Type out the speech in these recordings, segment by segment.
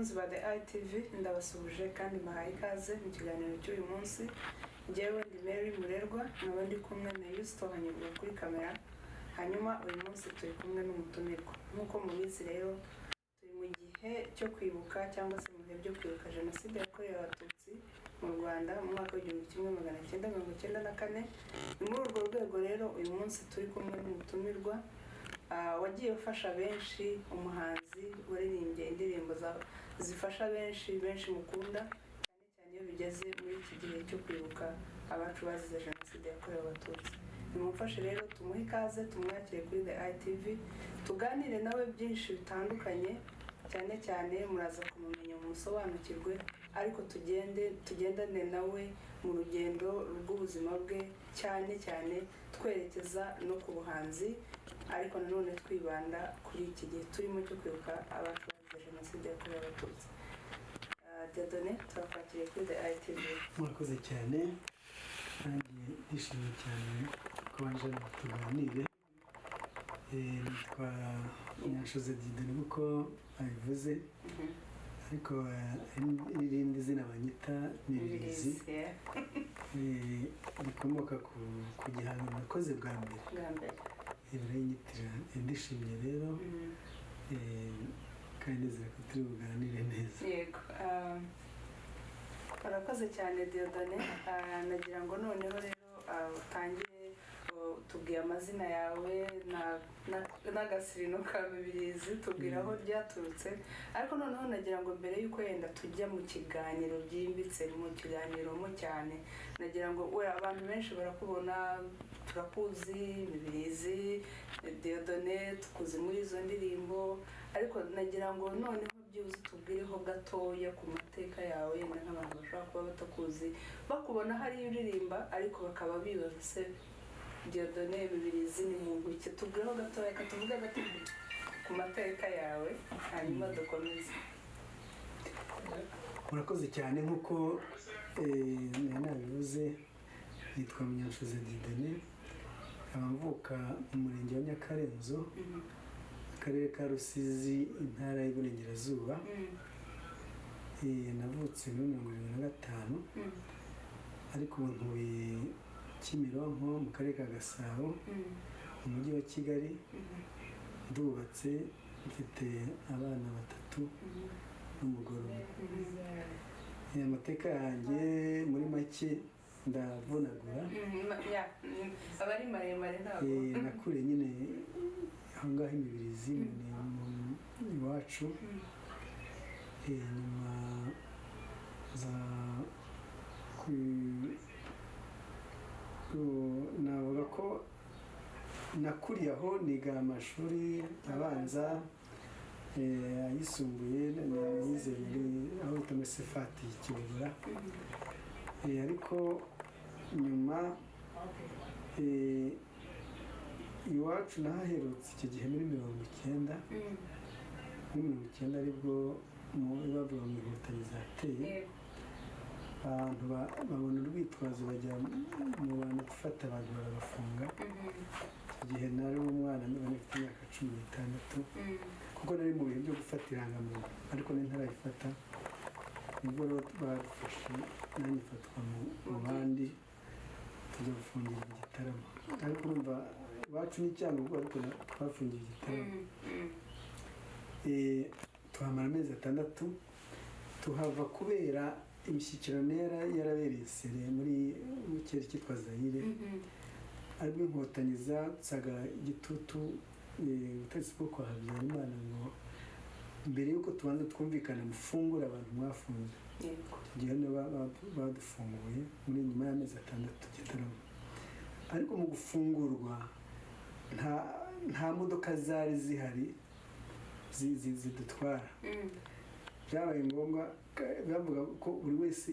Bakunzi ba The ITV, ndabasuhuje kandi mbahaye ikaze mu kiganiro cy'uyu munsi. Njyewe ndi Mary Murerwa, nkaba ndi kumwe na Yusto Hanyurwa kuri kamera. Hanyuma uyu munsi turi kumwe n'umutumirwa. Nk'uko mubizi rero, turi mu gihe cyo kwibuka, cyangwa se mu bihe byo kwibuka Jenoside yakorewe Abatutsi mu Rwanda mu mwaka wa 1994. Ni muri urwo rwego rero uyu munsi turi kumwe n'umutumirwa wagiye ufasha benshi, umuhanzi waririmbye indirimbo zifasha benshi, benshi mukunda, cyane cyane iyo bigeze muri iki gihe cyo kwibuka abacu bazize Jenoside yakorewe Abatutsi. Nimumfashe rero tumuhe ikaze, tumwakire kuri The ITV, tuganire nawe byinshi bitandukanye. Cyane cyane muraza kumumenya, musobanukirwe, ariko tugende tugendane nawe mu rugendo rw'ubuzima bwe, cyane cyane twerekeza no ku buhanzi, ariko nanone twibanda kuri iki gihe turimo cyo kwibuka abacu bazize Jenoside yakorewe Abatutsi. Dieudonné, turakwakiriye kuri The ITV. Murakoze cyane, nanjye ndishimye cyane ko waje ngo tuganire. Nitwa Munyanshoza Dieudonné nk'uko abivuze, ariko n'irindi zina banyita ni Ririzi, rikomoka ku gihangano nakoze bwa mbere. Bwa mbere. Barayinyitirira. Ndishimye rero, kandi nizera ko turi buganire neza. Yego, urakoze cyane, Dieudonné. Nagira ngo noneho rero utangire tubwire amazina yawe n'agasirino ka Mibirizi, tubwire aho ryaturutse. Ariko noneho nagira ngo mbere y'uko yenda tujya mu kiganiro byimbitse, mu kiganiro mo cyane, nagira ngo we, abantu benshi barakubona, turakuzi, Mibirizi Dieudonné, tukuzi muri izo ndirimbo, ariko nagira ngo noneho byibuze tubwireho gatoya ku mateka yawe, yenda nk'abantu bashobora kuba batakuzi, bakubona hariya uririmba, ariko bakaba bibaza: "Se Dieudonné Mibirizi ni muntu ki?" Tubwireho gatoya, katuvuge gato ku mateka yawe, hanyuma dukomeze. Murakoze cyane. Nk'uko nari nabivuze, nitwa Munyanshoza Dieudonné, nkaba mvuka mu murenge wa Nyakarenzo, akarere ka Rusizi, intara y'Iburengerazuba. Navutse muri 75, ariko ubu ntuye Kimironko mu karere ka Gasabo, mu mujyi wa Kigali. Ndubatse, mfite abana batatu n'umugore umwe. Amateka yanjye muri make, ndavunagura. Aba ari maremare ntabwo. Nakuriye nyine aho ngaho Imibirizi, ni iwacu. Nyuma za navuga ko nakuriye aho, niga amashuri abanza, ayisumbuye nize muri aho bita muri Sefati Kibogora. Ariko nyuma iwacu nahaherutse icyo gihe muri 90, muri 90 aribwo bavuga ngo Inkotanyi zateye. Abantu babona urwitwazo, bajya mu bantu gufata abantu barabafunga. Icyo gihe nari umwana, niba mfite imyaka 16, kuko nari mu bihe byo gufata irangamuntu, ariko nari ntarayifata. Nibwo rero badufashe, nanjye mfatwa mu bandi, tujya gufungira i Gitarama. Ariko urumva iwacu ni Cyangugu, ariko twafungiye i Gitarama. Tuhamara amezi 6, tuhava kubera imishyikirano yarabereye sere muri mu kirere cyitwa Zayire, aribwo Inkotanyi zatsaga igitutu ubutegetsi bwo kwa Habyarimana ngo mbere y'uko tubanza twumvikana, mufungure abantu mwafunze. Icyo gihe nibo badufunguye muri nyuma y'amezi 6 Gitarama. Ariko mu gufungurwa nta modoka zari zihari zidutwara. Byabaye ngombwa, bavuga ko buri wese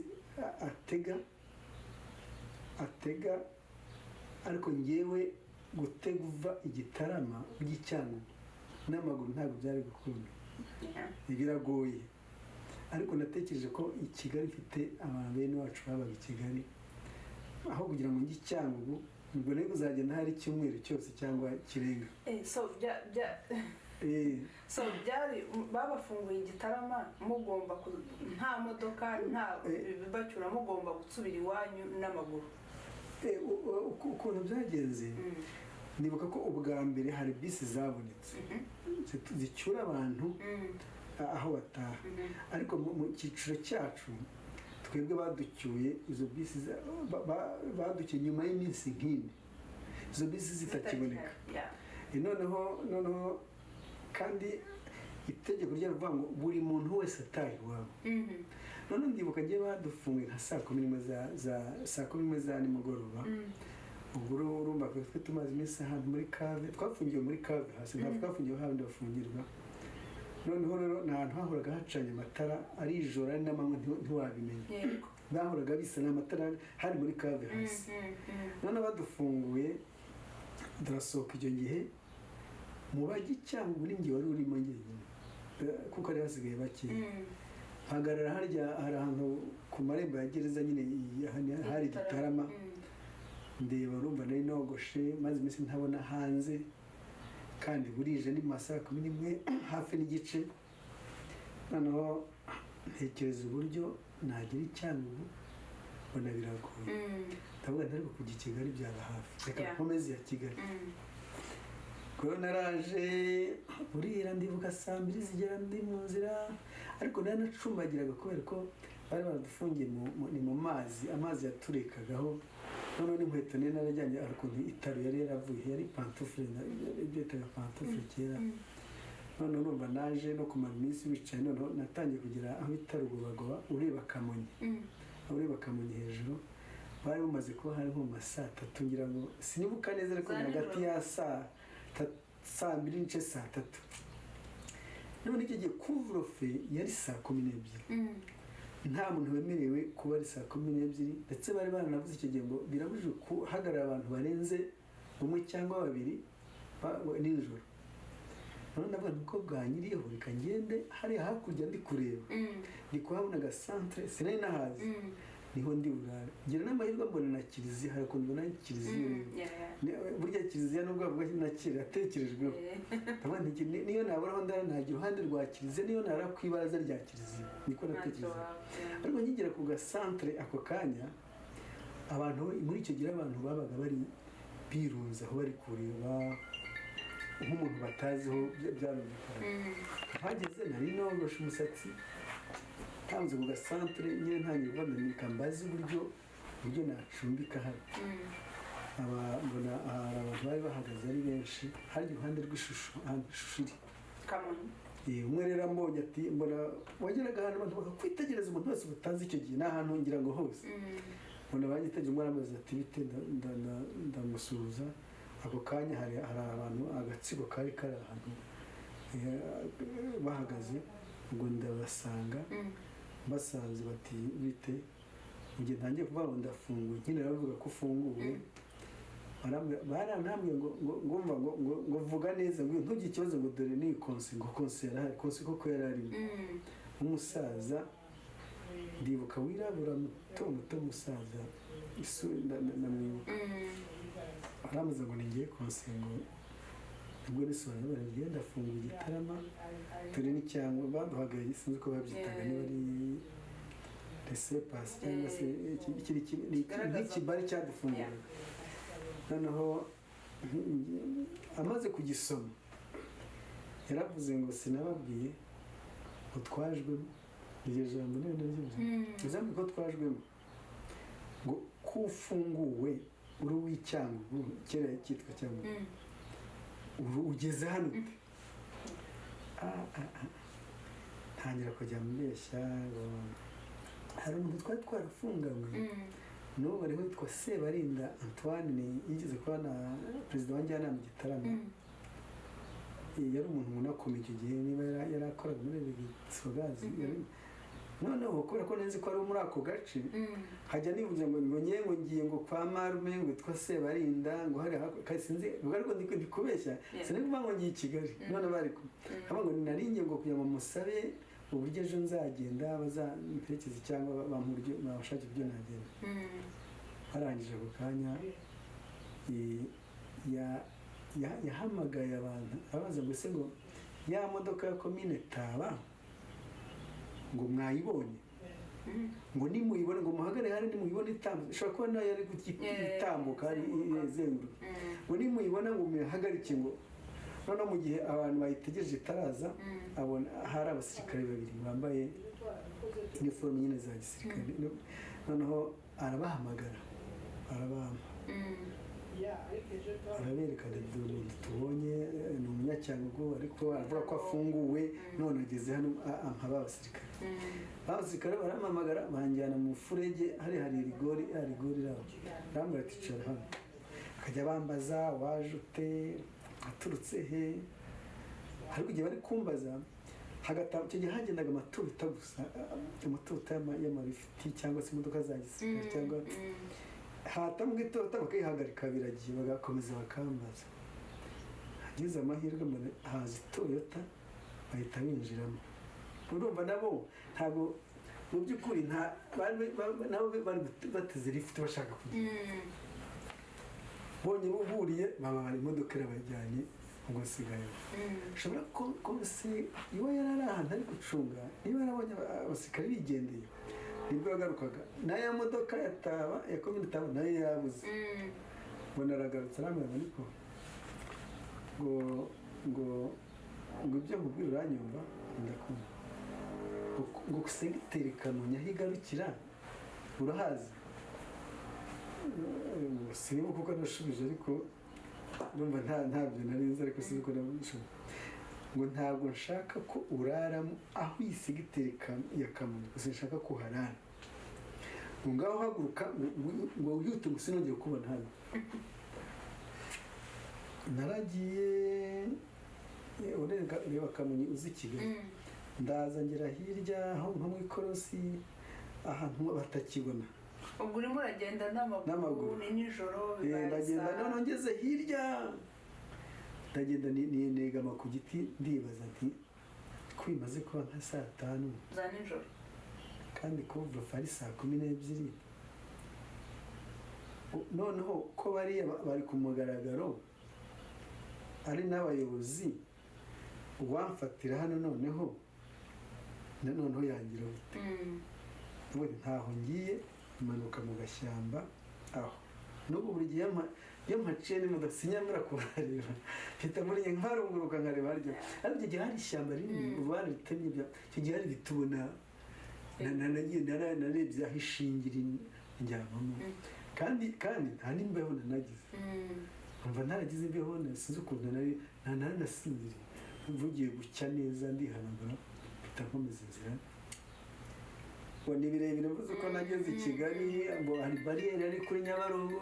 atega, ariko ngewe gutega uva i Gitarama ujya i Cyangugu n'amaguru ntabwo byari gukunda. Biragoye. Ariko natekereje ko i Kigali mfite abantu bene wacu babaga i Kigali, aho kugira ngo njye i Cyangugu, ubwo nari kuzagenda hari icyumweru cyose cyangwa kirenga. So bya bya So byari babafunguye Igitarama, mugomba nta modoka, nta bacyura, mugomba gusubira iwanyu n'amaguru? Ukuntu byagenze, nibuka ko ubwa mbere hari bisi zabonetse zicyura abantu aho bataha, ariko mu cyiciro cyacu twebwe baducyuye, izo bisi baducyuye nyuma y'iminsi nk'ine izo bisi zitakiboneka. Noneho kandi itegeko ryaravuga ngo buri muntu wese ataha iwabo. Noneho ndibuka ngiye badufunguye nka 11 za 11 za nimugoroba. Ubwo urumva twe tumaze iminsi ahantu muri cave, twafungiwe muri cave hasi, ntabwo twafungiwe hahandi bafungirwa. Noneho rero ni ahantu hahoraga hacanye amatara, ari ijoro ari n'amanywa ntiwabimenya. Bahoraga bisa n'amatara, hari muri cave hasi. Noneho badufunguye turasohoka, icyo gihe mu bajya Cyangugu ni njye wari urimo njyenyine, kuko hari hasigaye bakeya. Mpagarara harya hari ahantu ku marembo ya gereza nyine, hari Gitarama. Ndeba, urumva nari nogoshe, maze iminsi ntabona hanze, kandi burije, ni mu ma 11 hafi n'igice. Noneho ntekereza uburyo nagira i Cyangugu, mbona biragoye. Ndavuga nti: "Ariko kujya i Kigali byaba hafi, reka nkomeze iya Kigali." Ubwo naraje burira, ndibuka 2:00 zigera ndi mu nzira, ariko nari nacumbagiraga kubera ko bari baradufungiye ni mu mazi, amazi yaturekagaho. Noneho n'inkweto nari narajyanye, hari ukuntu itaro yari yaravuye, yari pantoufle, ibyo bitaga pantoufle kera. Noneho urumva naje no kumara iminsi wicaye. Noneho natangiye kugera aho bita Rugobagoba, ureba Kamonyi, ureba Kamonyi hejuru. Bari bamaze kuba hari nko mu ma 3:00 ngira ngo, sinibuka neza, ariko Za ni hagati nijoro. ya 2:30 n'igice, 3:00. None icyo gihe couvre-feu yari 12:00. Nta muntu wemerewe kuba ari 12:00, ndetse bari baranavuze icyo gihe ngo birabujijwe guhagarara abantu barenze umwe cyangwa babiri nijoro. None ndavuga nti: "Uko bwanyiriyeho, reka ngende hariya hakurya." Ndi kureba, ndi kuhabona agasantere, sinari nahazi, niho ndi burare. Ngira n'amahirwe mbona na kiliziya, hari ukuntu mbona kiliziya rero. Burya kiliziya nubwo bavuga na kera yatekerejweho. Ndavuga nti: "Niyo nabura aho ndara, ntajya iruhande rwa kiliziya, niyo nara ku ibaraza rya kiliziya." Niko Ntacyo natekereza. waba. Ariko nkigera ku gasantere, ako kanya abantu muri icyo gihe, abantu babaga bari birunze aho bari kureba nk'umuntu bataziho, byarumvikana. Mpageze nari nogoshe umusatsi, ntanze ku gasantere nyine, ntangiye kuvuga ngo reka mbaze uburyo nacumbika hano. Aba mbona hari abantu bari bahagaze ari benshi hari iruhande rw'ishusho, ahantu ishusho iri. Kamonyi. Umwe rero ambonye ati, mbona wageraga ahantu abantu bakakwitegereza, umuntu wese utazi icyo gihe ni ahantu ngira ngo hose. Mbona banyitegereje, umwe arambaza ati: "Bite?" Ndamusuhuza. Ako kanya hari abantu, agatsiko kari kari ahantu bahagaze, ubwo ndabasanga. Basanze bati: "Bite?" Mu gihe ntangiye kuvuga ngo ndafunguye nyine, baravuga ko ufunguwe. Barambwiye ngo mva ngo vuga neza, ngo ntugire ikibazo, ngo dore ni konsi, ngo konsi yarahari. Konsi koko yari arimo, umusaza ndibuka wirabura, muto muto, umusaza ndamwibuka. Arambaza ngo ningiye konsi, ngo nibwo nisobanura bari ngiye ndafunguye Igitarama, turi n'icyangwa baduhagaye, sinzi uko babyitaga, niba ari laissez-passer cyangwa se Kigaragaza- nk'ikibari cyadufunguraga. Noneho amaze kugisoma yaravuze ngo: "Sinababwiye ngo twajwemo?" Iryo jambo niyo naryo uzambwira ko twajwemo, ngo ko ufunguwe uri uw'Icyangugu, kera cyitwa Cyangugu, ubu ugeze hano ute? Ah, ah, ah. Ntangira kujya mbeshya ngo hari umuntu twari twarafunganywe, n'ubu ariho, witwa Sebarinda Antoine, ni yigeze kuba na perezida wa njyanama Gitarama. Yari umuntu unakomeye icyo gihe, niba yarakoraga muri Electrogaz. Noneho kubera ko nzi ko ari muri ako gace, hajya nivuze ngo ngiye, ngo ngiye ngo kwa marume ngo witwa Sebarinda, ngo hari kandi sinzi ubwo, ariko ndi kubeshya. Sinari kuvuga ngo ngiye i Kigali none bari kumwe, ngo nari ngiye ngo kugira ngo musabe uburyo ejo nzagenda bazamperekeze cyangwa bampa uburyo bashakira uburyo nagenda. Barangije ako kanya yahamagaye abantu ababaza ngo ese ngo Ya modoka ya komine Taba ngo mwayibonye? Ngo nimuyibone, ngo muhagare hari, nimuyibone itambutse, ishobora kuba nayo yari itambuka hari izenguruka. Izenguruka. Ngo nimuyibona ngo muyihagarike. Ngo noneho mu gihe abantu bayitegereje itaraza, abona hari abasirikare babiri bambaye iniforume nyine za gisirikare. Noneho arabahamagara, arabampa, arabereka, dore umuntu tubonye, ni umunyacyangugu, ariko aravuga ko afunguwe none ageze hano. Ampa ba basirikare. Ba basirikare barampamagara, banjyana mu furege, hari rigori, hari rigori iraho. Arambwira ati: "Icara hano." Akajya bambaza: "Waje ute? Aturutse he?" Ariko igihe bari kumbaza hagati, icyo gihe hagendaga amatoyota gusa, amatoyota y'amarifiti cyangwa se imodoka za gisirikare, cyangwa hatambwa itota bakayihagarika, biragiye, bagakomeza bakambaza. Hagize amahirwe mbona haza itoyota, bahita binjiramo. Urumva nabo ntabwo mu by'ukuri nta nabo bari bateze lifuti bashaka kugenda. Bonye buriye, baba bari imodoka irabajyanye, ubwo nsigaye. Ushobora ko se iwe yari ari ahantu ari gucunga, niba yarabonye abasirikare bigendeye, nibwo yagarukaga n'aya modoka ya Taba, ya komini Taba, nayo yabuze. Mbona aragarutse, arambwira ngo niko ngo ibyo nkubwira uranyumva? Ndakumva. Ngo segiteri Kamonyi aho igarukira urahazi? Sinibuka uko nashubije, ariko numva ntabyo nari nzi, ariko sinzi uko nabishubije. Ngo ntabwo nshaka ko uraramo aho iyi segiteri ya Kamonyi, gusa nshaka ko uharara. Ngo ngaho haguruka, ngo wihute, ngo sinongere kubona hano. Naragiye, urenga ureba Kamonyi uzi Kigali, ndaza ngera hirya aho nko mu ikorosi, ahantu batakibona. Ubwo urimo uragenda n'amaguru? N'amaguru. Ni nijoro, bibaye ndagenda isaha. Noneho ngeze hirya, ndagenda negama ku giti, ndibaza nti ko bimaze kuba nka saa 5 za nijoro kandi couvre-feu ari saa 12, noneho ko bariya bari ku mugaragaro ari n'abayobozi, uwamfatira hano noneho noneho yangira gute? Ubundi ntaho ngiye, manuka mu gashyamba aho. N'ubu buri gihe iyo mpaciye n'imodoka sinyamura kuhareba, mpita muri njye nkarunguruka nkareba harya. Ariko icyo gihe hari ishyamba rinini, ubu bararitemye. Icyo gihe hari ibiti ubona. Nagiye narebye aho ishingira njyamamo, kandi nta n'imbeho nanagize. Numva ntaragize imbeho, sinzi ukuntu nari naranasinziriye. Mvugiye gucya neza, ndihanagura, mpita nkomeza inzira. Ngo ni birebire, mvuze ko nageze i Kigali, ngo hari bariyeri ari kuri Nyabarongo,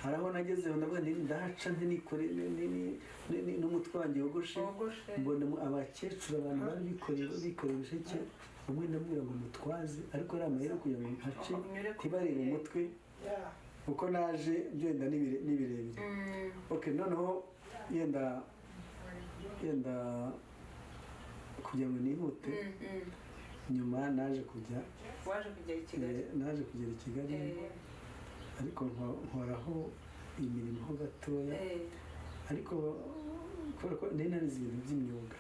hari aho nageze ndavuga nti ndahaca nte nikore n'umutwe wanjye wogoshe? Wogoshe. Mbona abakecuru, abantu bari bikoreye ibisheke, umwe ndamubwira ngo mutwaze, ariko ari amahera kugira ngo mpace Unyure ku ntibarebe bariyeri. umutwe uko naje byenda ni birebire. Okay, noneho yenda kugira ngo nihute, nyuma naje kujya Waje kugera i Kigali? Naje kugera i Kigali, ariko nkoraho imirimo ho gatoya, ariko kubera ko nari narize ibintu by'imyuga,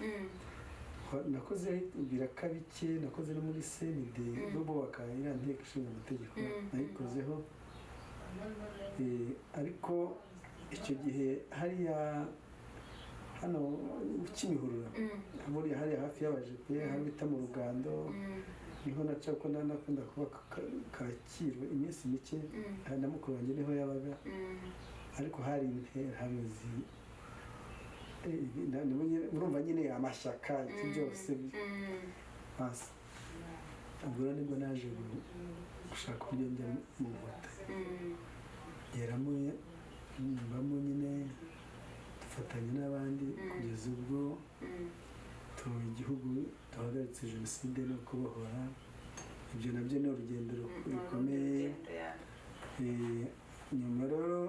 nakoze ibiraka bike, nakoze no muri CND bubaka iriya nteko ishinga amategeko, nayikozeho. Ariko icyo gihe hariya hano Kimihurura, buriya hariya hafi y'abajepe, aho bita mu Rugando, niho naca, ko nakunda kuba Kacyiru iminsi mike. Hari na mukuru wanjye niho yabaga, ariko hari interahamwe murumva nyine amashyaka, iki byose basi. Ubwo rero nibwo naje gushaka uburyo njya mu Nkotanyi, ngeramo, mbamo nyine, dufatanya n'abandi kugeza ubwo tuba igihugu duhagaritse jenoside no kubohora. Ibyo nabyo ni urugendo rukomeye. Urugendo, ya. Nyuma rero,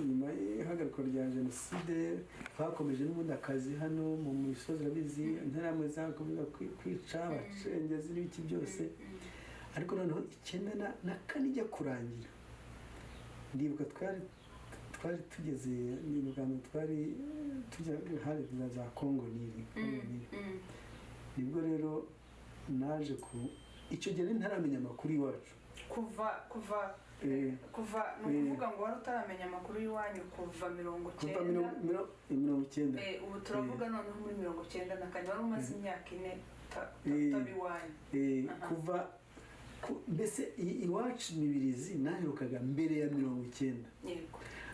nyuma y'ihagarikwa rya jenoside, twakomeje n'ubundi akazi hano mu misozi. Urabizi, interahamwe zakomeza kwica abacengezi n'ibiki byose. Ariko noneho 94 ijya kurangira, ndibuka twari Twari tugeze, ni ubwa mbere twari tujya hari za Congo Nil. Congo Nil. Nibwo rero naje ku icyo gihe nari ntaramenya amakuru iwacu. Kuva kuva ni ukuvuga ngo wari utaramenya amakuru y'iwanyu kuva mirongo kuva cyenda 90. Ubu turavuga noneho muri 94, wari umaze imyaka 4 utaba iwanyu. Kuva mbese iwacu Mibirizi naherukaga mbere ya 90.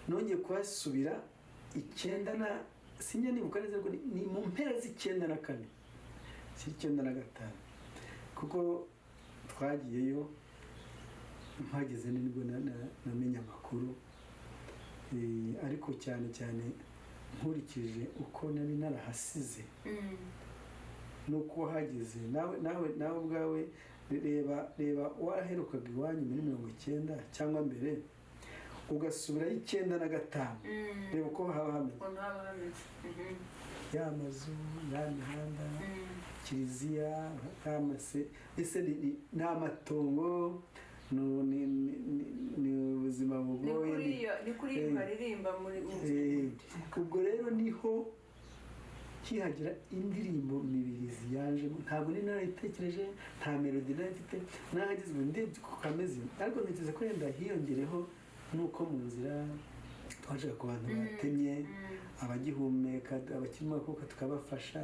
Nongeye kuhasubira icyenda na, sinjya nibuka neza, ariko ni mu mpera z'94, si 95, kuko twagiyeyo. Mpageze nibwo namenye amakuru. Ariko cyane cyane nkurikije uko nari narahasize nuko wahageze, nawe ubwawe reba waraherukaga iwanyu muri 90 cyangwa mbere, ugasubirayo 95, reba uko haba hameze. Ukuntu haba hameze. Ya mazu, ya mihanda, kiliziya, ya mase, ese ni amatongo, ni ubuzima Ni bugoye. kuri iyo, ni kuri iyo baririmba muri Ubwo rero niho nkihagera indirimbo Mibirizi yajemo. Ntabwo nari narayitekereje, nta melody nari mfite. Nahageze ubu ndebye uko kameze, ariko ntekereza ko yenda hiyongereho nuko mu nzira twajaga ku bantu batemye, abagihumeka, abakirimo akuka, tukabafasha.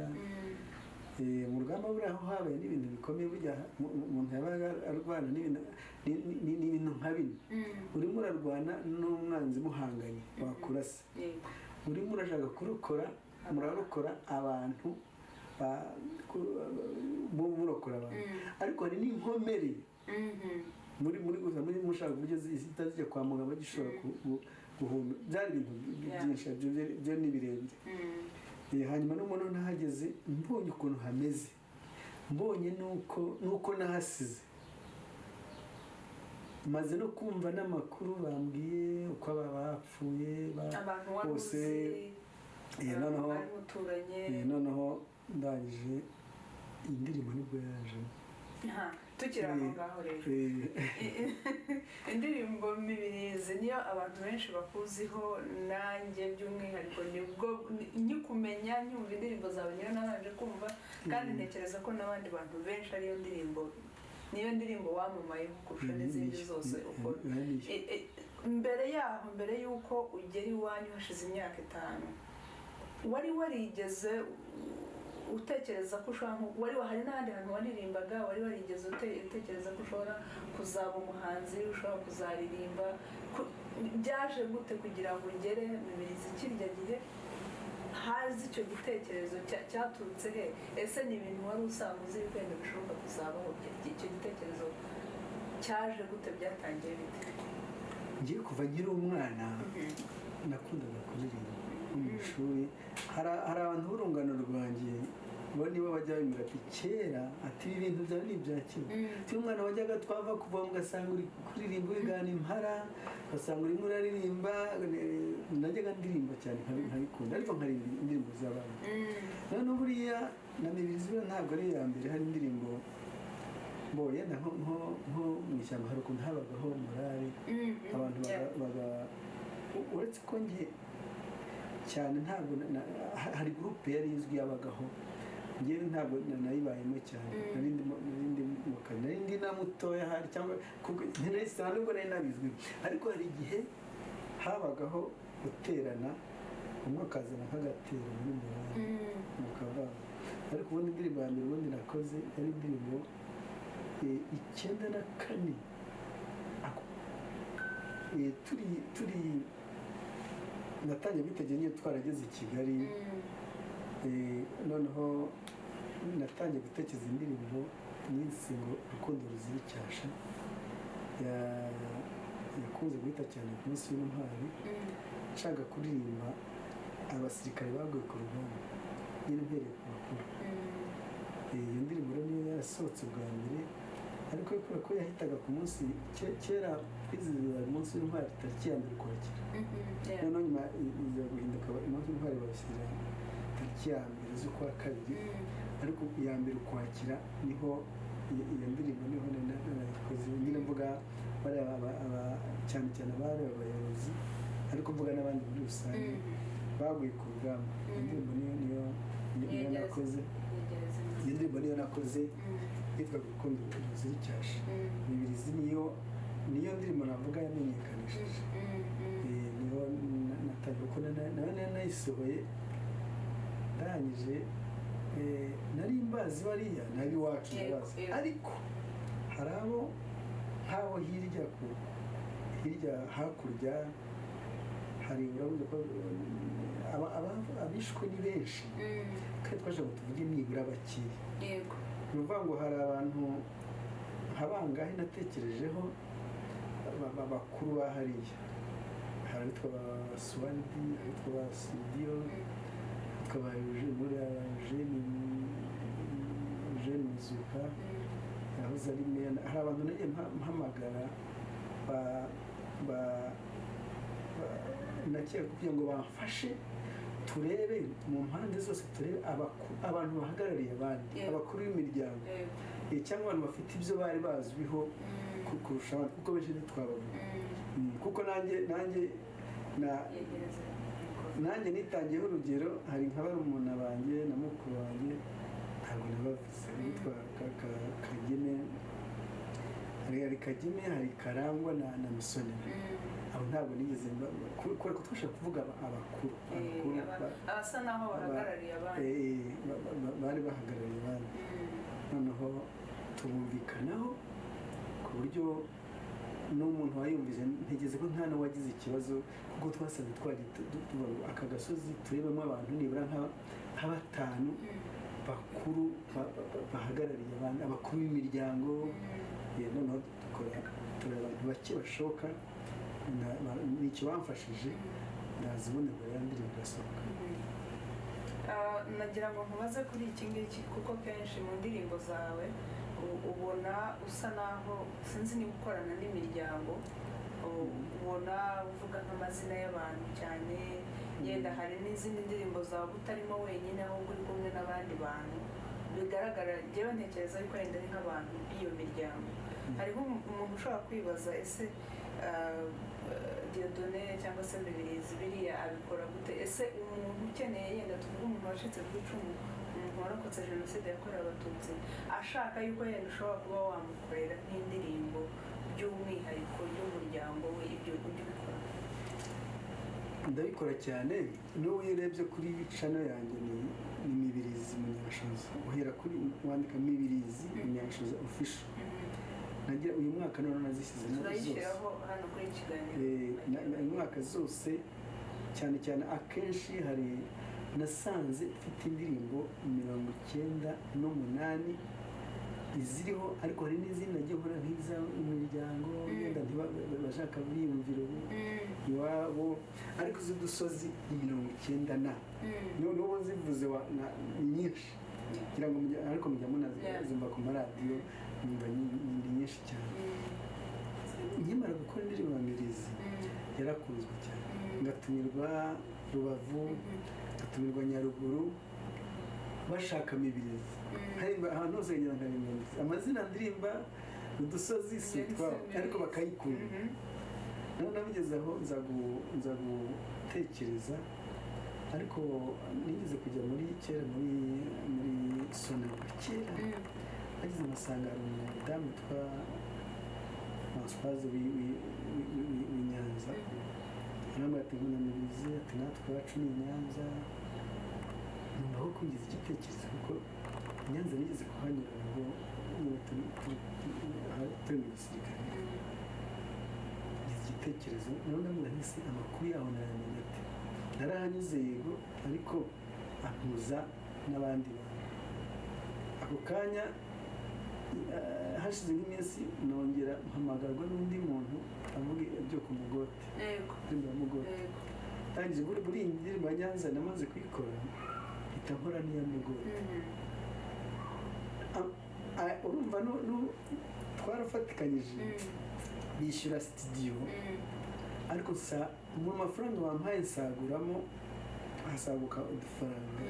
Mu rugamba buriya aho habaye n'ibintu bikomeye, burya umuntu yabaga arwana n'ibintu n'ibintu nka bine. Urimo urarwana n'umwanzi muhanganye wakurasa, urimo urashaka kurokora, murarokora abantu, murokora abantu, ariko hari n'inkomere muri gusa muri mushaka uburyo zihita zijya kwa muganga bagishobora guhumeka. Byari ibintu byinshi, ibyo ni birebire. Hanyuma n'umuntu nahageze mbonye ukuntu hameze, mbonye nuko nahasize, maze no kumva n'amakuru bambwiye uko aba bapfuye Abantu wari bose. uzi, Noneho bari muturanye. Noneho ndangije, iyi ndirimbo nibwo yaje. Aha, tukiri aho ngaho rero, indirimbo Mibirizi niyo abantu benshi bakuziho, nanjye by'umwihariko nibwo nyikumenya, nyumva indirimbo zawe niyo nabanje kumva, kandi ntekereza ko n'abandi bantu benshi ariyo ndirimbo, niyo ndirimbo wamamayeho kurusha n'izindi zose ukora. Niyo. Mbere yaho, mbere y'uko ugera iwanyu hashize imyaka 5, wari warigeze utekereza ko ushobora wari hari n'ahandi hantu waririmbaga, wari warigeze utekereza ko ushobora kuzaba umuhanzi, ushobora kuzaririmba? Byaje gute kugira ngo ugere Mibirizi kirya gihe hazi icyo gitekerezo cyaturutse he? Ese ni ibintu wari usanzwe uzi wenda bishoboka kuzabaho? Icyo gitekerezo cyaje gute, byatangiye bite? Ngiye kuva nkiri umwana nakundaga kuririmba nko mu ishuri. Hari abantu b'urungano rwanjye bo nibo bajya bambwira ati kera, ati ibi bintu byawe ni ibya kera. Ati umwana wajyaga twava kuvoma ugasanga uri kuririmba wigana impara, ugasanga urimo uraririmba. Najyaga ndirimba cyane nkabikunda, ariko nkaririmba indirimbo z'abana. Noneho buriya na Mibirizi buriya ntabwo ari iya mbere. Hari indirimbo bo yenda nko mu ishyamba hari ukuntu habagaho morale, abantu uretse ko njye cyane ntabwo hari groupe yari izwi yabagaho, njyewe ntabwo nayibayemo cyane. Nari ndi mu kazi, nari ndi na mutoya hari cyangwa kuko nta nubwo nari nabizwi, ariko hari igihe habagaho guterana, umwe akazana nk'agatero muri morale mukavanga. Ariko ubundi indirimbo ya mbere ubundi nakoze yari indirimbo 94. Turi natangiye kwitegera nyine twarageze i Kigali. Noneho natangiye gutekereza indirimbo nyinshi ngo "Urukundo ruzira icyasha", yakunze guhita cyane ku munsi w'intwari, nshaka kuririmba abasirikare baguye ku rugamba nyine mpereye ku bakuru. Iyo ndirimbo rero niyo yarasohotse bwa mbere, ariko kubera ko yahitaga ku munsi kera twizihizaga umunsi w'intwari tariki ya 1 Ukwakira, noneho nyuma iza guhinduka, umunsi w'intwari bawushyira tariki ya 1 z'ukwa kabiri, ariko iya 1 Ukwakira niho iyo ndirimbo niho nari narayikoze nyine, mvuga bariya cyane cyane abari abayobozi. ariko mvuga n'abandi muri rusange baguye ku rugamba. Indirimbo niyo nakoze, iyo ndirimbo niyo nakoze yitwaga Urukundo Ruzira Icyasha. Mibirizi niyo ndirimbo navuga yamenyekanishije. Niho natangiye, kuko nayo nayisohoye ndangije, nari mbazi bariya n'ab'iwacu ndabazi, ariko hari abo nk'abo hirya ku hirya hakurya hari, urabona ko abishwe ni benshi, kandi twaje ngo tuvuge nibura bakeya. Ni ukuvuga ngo hari abantu nka bangahe natekerejeho bakuru ba hariya, hari abitwa ba Suwaridi, abitwa ba Sidiyo, abitwa ba Eugene Muzuka yahoze ari meya. Hari abantu nagiye mpamagara nakeka kugira ngo bamfashe turebe mu mpande zose, turebe abantu bahagarariye abandi, abakuru b'imiryango, cyangwa abantu bafite ibyo bari bazwiho kurusha abandi, kuko benshi ntitwabavuga. Kuko nanjye nitangiyeho urugero, hari nka barumuna banjye na mukuru wanjye ntabwo nabavuze, witwa Kageme, hari Kageme, hari Karangwa na Misonera. Abo ntabwo nigeze kubera ko twashaka kuvuga abakuru abasa naho bahagarariye abandi, bari bahagarariye abandi. Noneho tubumvikanaho ku buryo n'umuntu wayumvise ntegereza ko nta n'uwagize ikibazo, kuko twasanze twagiye tuvuga ngo aka gasozi turebemo abantu nibura nka batanu bakuru bahagarariye abandi, abakuru b'imiryango. Noneho dukora, tureba abantu bake bashoboka, nicyo bamfashije, ndaza ubundi ngo ya ndirimbo irasohoka. Nagira ngo nkubaze kuri iki ngiki, kuko kenshi mu ndirimbo zawe ubona usa naho, sinzi niba ukorana n'imiryango, ubona uvuga nk'amazina y'abantu cyane, yenda hari n'izindi ndirimbo zawe utarimo wenyine ahubwo uri kumwe n'abandi bantu bigaragara. Njyewe ntekereza yuko wenda ari nk'abantu b'iyo miryango. Hariho umuntu ushobora kwibaza: ese Dieudonné cyangwa se Mibirizi biriya abikora gute? Ese umuntu ukeneye, yenda tuvuge umuntu wacitse ku icumu, umuntu warokotse Jenoside yakorewe Abatutsi, ashaka yuko yenda ushobora kuba wamukorera nk'indirimbo by'umwihariko y'umuryango we, ibyo ujya ubikora? Ndabikora cyane. N'ubu iyo urebye kuri channel yanjye ni Mibirizi Munyashoza, uhera kuri wandika Mibirizi Munyashoza Official. Nagira uyu mwaka none nazishyizemo zose. Turayishyiraho hano kuri iki kiganiro. Uyu mwaka zose, cyane cyane akenshi hari nasanze mfite indirimbo 98 iziriho, ariko hari n'izindi nagiye nkora nk'iz'imiryango yenda bashaka biyumvira ubu iwabo, ariko iz'udusozi ni 90 na n'ubu nzivuze ni nyinshi, ngira ngo ariko mujya munazumva ku maradiyo, numva ni nyinshi cyane. Nkimara gukora indirimbo ya Mibirizi yarakunzwe cyane, ngatumirwa Rubavu, ngatumirwa Nyaruguru, bashaka Mibirizi. Hari ahantu hose nkagenda nkaririmba Mibirizi, amazina ndirimba udusozi si utwabo, ariko bakayikunda. Noneho bigeze aho nza gutekereza, ariko nigeze kujya muri kera muri Sonarwa kera, bageze ngasanga hari umudamu witwa Françoise w'i Nyanza, arambwira ati: "Nkunda Mibirizi," ati: "Natwe iwacu ni i Nyanza." Numva aho kungiza igitekerezo, kuko i Nyanza nigeze kuhanyura ngo nyine turi mu gisirikare. Ngize igitekerezo, nawe ndamubwira nti: "Se amakuru yaho nayamenya?" Ati: "Narahanyuze yego," ariko ampuza n'abandi bantu. Ako kanya, hashize nk'iminsi, nongera mpamagarwa n'undi muntu avuga ibyo ku Mugote, indirimbo ya Mugote. Tangije buri iyi ndirimbo ya Nyanza namaze kuyikora, mpita nkora n'iya Mugote. Urumva twarafatikanyije, bishyura studio, ariko sa mu mafaranga bampaye nsaguramo, hasaguka udufaranga.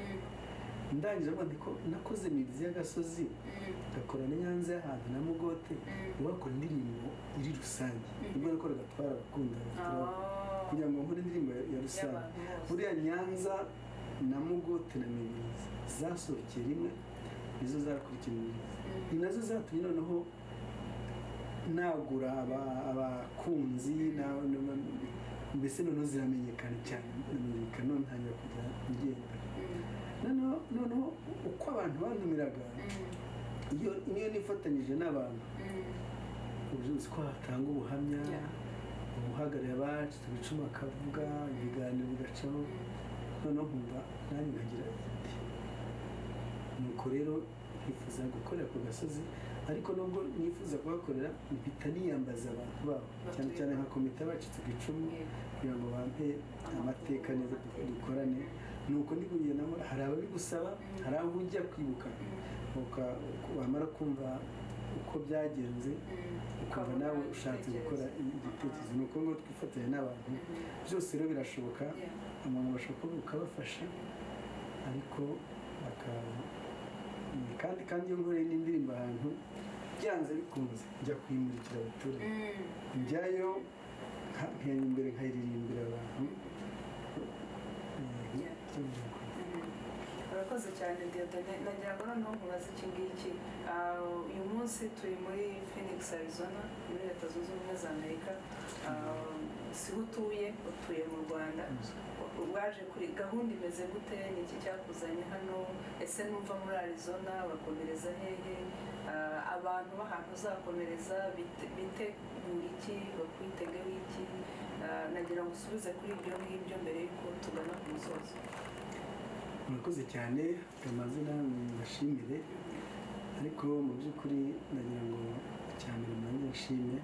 Ndangije mvuga nti ko nakoze Mibirizi y'agasozi, ngakora na Nyanza y'ahantu na Mugote, wakora indirimbo iri rusange. Nibwo nakoraga Twarabakunda. Kugira ngo nkore indirimbo ya rusange. Y'abantu bose. Buriya Nyanza na Mugote na Mibirizi zasohokeye rimwe, nizo zakurikiye Mibirizi, ni nazo zatumye noneho nagura abakunzi mbese noneho ziramenyekana cyane, ndamenyekana, none ntangira kujya ngenda. Noneho uko abantu bantumiraga, iyo niyo nifatanyije n'abantu, ubu uzi ko hatanga ubuhamya, uhagarariye abacu icumu akavuga, ibiganiro bigacaho, noneho nkumva nanjye nkagira iti nuko rero nkifuza gukorera ku gasozi. Ariko nubwo nifuza kuhakorera, mpita niyambaza abantu babo, cyane cyane nka komite y'abacitse ku icumu, kugira ngo bampe amateka neza dukorane. Nuko ndi kugenda nkora, hari ababigusaba, hari aho ujya kwibuka, wamara kumva uko byagenze, ukumva nawe ushatse gukora igitekerezo. Ni uko ngo twifatanya n'abantu, byose rero birashoboka. Umuntu bashobora kuba ukabafasha, ariko baka kandi iyo nkoreye n'indirimbo ahantu, byanze bikunze njya kuyimurikira abaturage, njyayo nkajya imbere nkayiririmbira abantu. Icyo mvuga. Urakoze cyane, Dieudonné. Nagira ngo noneho nkubaze iki ngiki. Uyu munsi turi muri Phoenix, Arizona, muri Leta Zunze Ubumwe za Amerika. Siho utuye, utuye mu Rwanda. Waje kuri gahunda imeze gute? Ni iki cyakuzanye hano? Ese numva muri Arizona bakomereza hehe? Abantu b'ahantu uzakomereza bitegura iki? Bakwitegeho iki? Nagira ngo usubize kuri ibyo ngibyo mbere y'uko tugana ku musozo. Murakoze cyane. Amazina mbashimire, ariko mu by'ukuri nagira ngo icya mbere mbanze nshime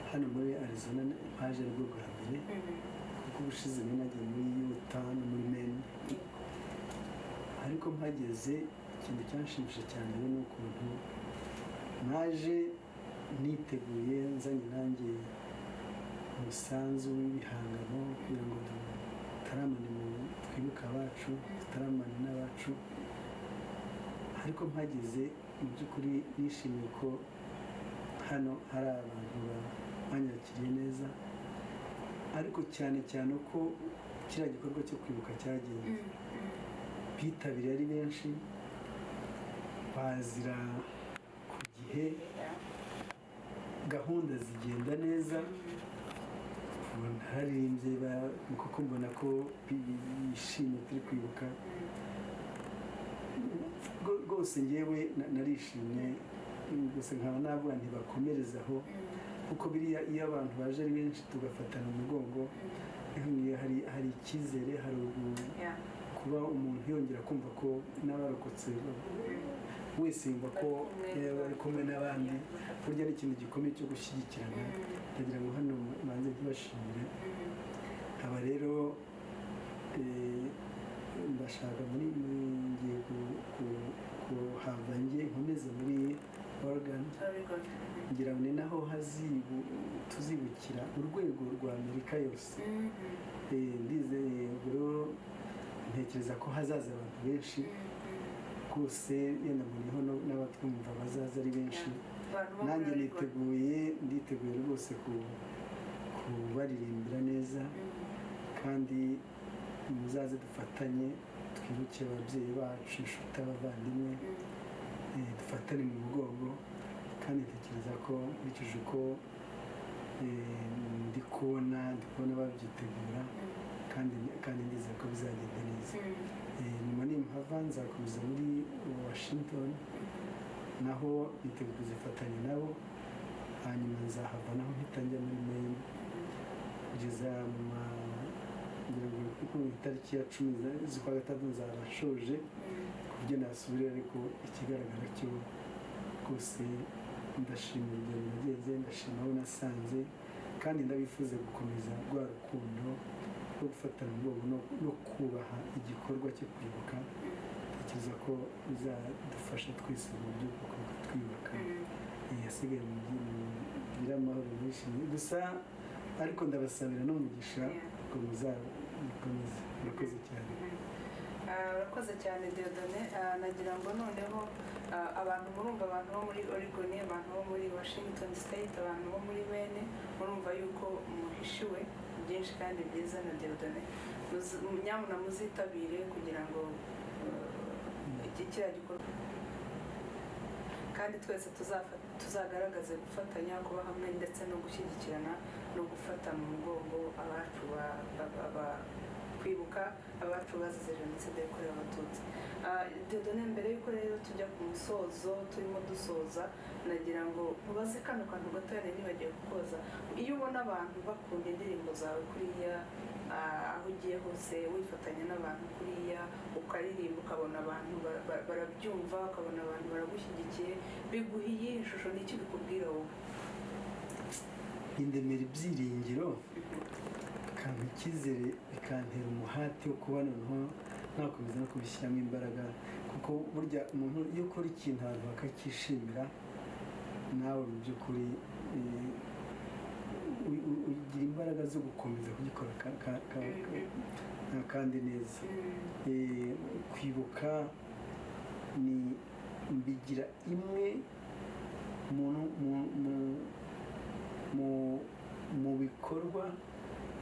hano muri Arizona mpaje aribwo bwa mbere, kuko ubushize nari nagiye muri Utah no muri Maine. Ariko mpageze, ikintu cyanshimishije cyane rero ni ukuntu naje niteguye, nzanye nanjye umusanzu w'ibihangano kugira ngo dutaramane, mu twibuke abacu, dutaramane n'abacu. Ariko mpageze, mu by'ukuri nishimiye ko hano hari abantu banyakiriye neza, ariko cyane cyane uko kiriya gikorwa cyo kwibuka cyagenze, bitabiriye ari benshi, bazira ku gihe, gahunda zigenda neza. Naririmbye kuko mbona ko bishimye, turi kwibuka rwose. Ngewe narishimye gusa, nkaba navuga ntibakomereze aho, kuko biriya iyo abantu baje ari benshi tugafatana umugongo, hari icyizere, hari kuba umuntu yongera kumva ko n'abarokotse wese yumva ko bari kumwe n'abandi. Burya ni ikintu gikomeye cyo gushyigikirana. Ndagira ngo hano banze ntibashimire. Aba rero ndashaka muri ngiye kuhava ngiye nkomeze muri Oregon, ngira ngo ni naho tuzibukira urwego rwa Amerika yose. Ndizeye rero, ntekereza ko hazaza abantu benshi rwose, yenda mbonyeho n'abatwumva bazaza ari benshi. Nanjye niteguye, nditeguye rwose kubaririmbira neza, kandi muzaze dufatanye twibuke ababyeyi bacu, inshuti, abavandimwe, dufatane mu mugongo. Kandi ntekereza ko nkurikije uko ndi kubona babyitegura, kandi ndizera ko bizagenda neza. Nyuma nimpava nzakomeza muri Washington, naho niteguye kuzifatanya nabo. Hanyuma nzahava naho mpita njya muri Maine kugeza mu ngira ngo ku itariki ya 10 z'ukwa gatandatu nzaba nshoje ku buryo nasubira. Ariko ikigaragara cyo rwose ndashima urugendo nagenze, ndashima abo nasanze, kandi ndabifuza gukomeza rwa rukundo rwo gufatana umugongo no kubaha igikorwa cyo kwibuka. Ntekereza ko bizadufasha twese mu buryo bwo kwibuka twiyubaka. Yasigaye mugire amahoro menshi gusa, ariko ndabasabira n'umugisha ngo muzakomeze. Murakoze cyane. Urakoze cyane, Dieudonné. Nagira ngo noneho abantu murumva, abantu bo muri Oregon, abantu bo muri Washington State, abantu bo muri Maine, murumva yuko muhishiwe byinshi. byinshi kandi byiza na Dieudonné. Nyamuna muzitabire kugira ngo iki kiriya gikorwa, kandi twese tuzagaragaze gufatanya, kuba hamwe, ndetse no gushyigikirana no gufata mu mugongo abacu kwibuka abacu bazize Jenoside yakorewe Abatutsi. Dieudonné, mbere y'uko rero tujya ku musozo, turimo dusoza, nagira ngo nkubaze kano kantu gatoya nari nibagiwe kukoza. Iyo ubona abantu bakunda indirimbo zawe kuriya, aho ugiye hose wifatanya n'abantu kuriya, ukaririmba, ukabona abantu barabyumva, ukabona abantu baragushyigikiye, biguha iyihe shusho? Ni iki bikubwira wowe? Indemera ibyiringiro, bikampa icyizere, bikantera umuhate wo kuba noneho nakomeza no kubishyiramo imbaraga, kuko burya umuntu iyo ukora ikintu abantu bakacyishimira, nawe mu by'ukuri ugira imbaraga zo gukomeza kugikora kandi neza. Kwibuka ni mbigira imwe mu bikorwa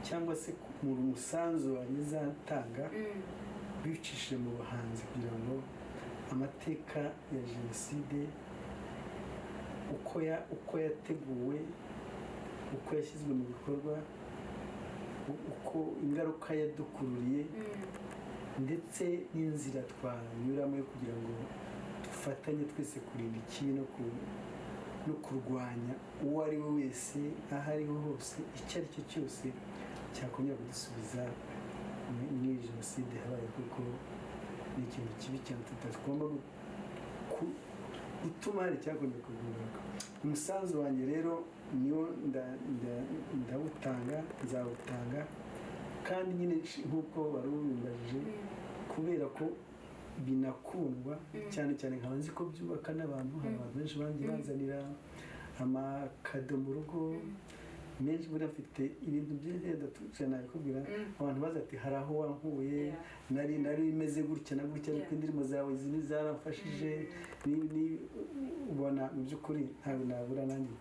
cyangwa se mu musanzu wanjye nzatanga bicishije mu buhanzi, kugira ngo amateka ya jenoside uko yateguwe, uko yashyizwe mu bikorwa, uko ingaruka yadukururiye, ndetse n'inzira twanyuramo yo kugira ngo dufatanye twese kurinda ikibi no kurwanya uwo ari we wese, aho ariho hose, icyo ari cyo cyose cyakongera kudusubiza muri jenoside yabaye, kuko ni ikintu kibi cyane tutagomba gutuma hari icyakongera kugaruka. Umusanzu wanjye rero niwo ndawutanga, nzawutanga, kandi nyine nk'uko wari ubimbajije, kubera ko binakundwa cyane cyane, nkaba nzi ko byubaka n'abantu. Hari abantu benshi bangiye banzanira amakado mu rugo menshi. Buriya mfite ibintu byinshi ndatuje nabikubwira. Abantu baza ati: "Hari aho wankuye, nari meze gutya na gutya, ariko indirimbo zawe zimwe zaramfashije." Ni ubona mu by'ukuri ntabwo nabura nanjye.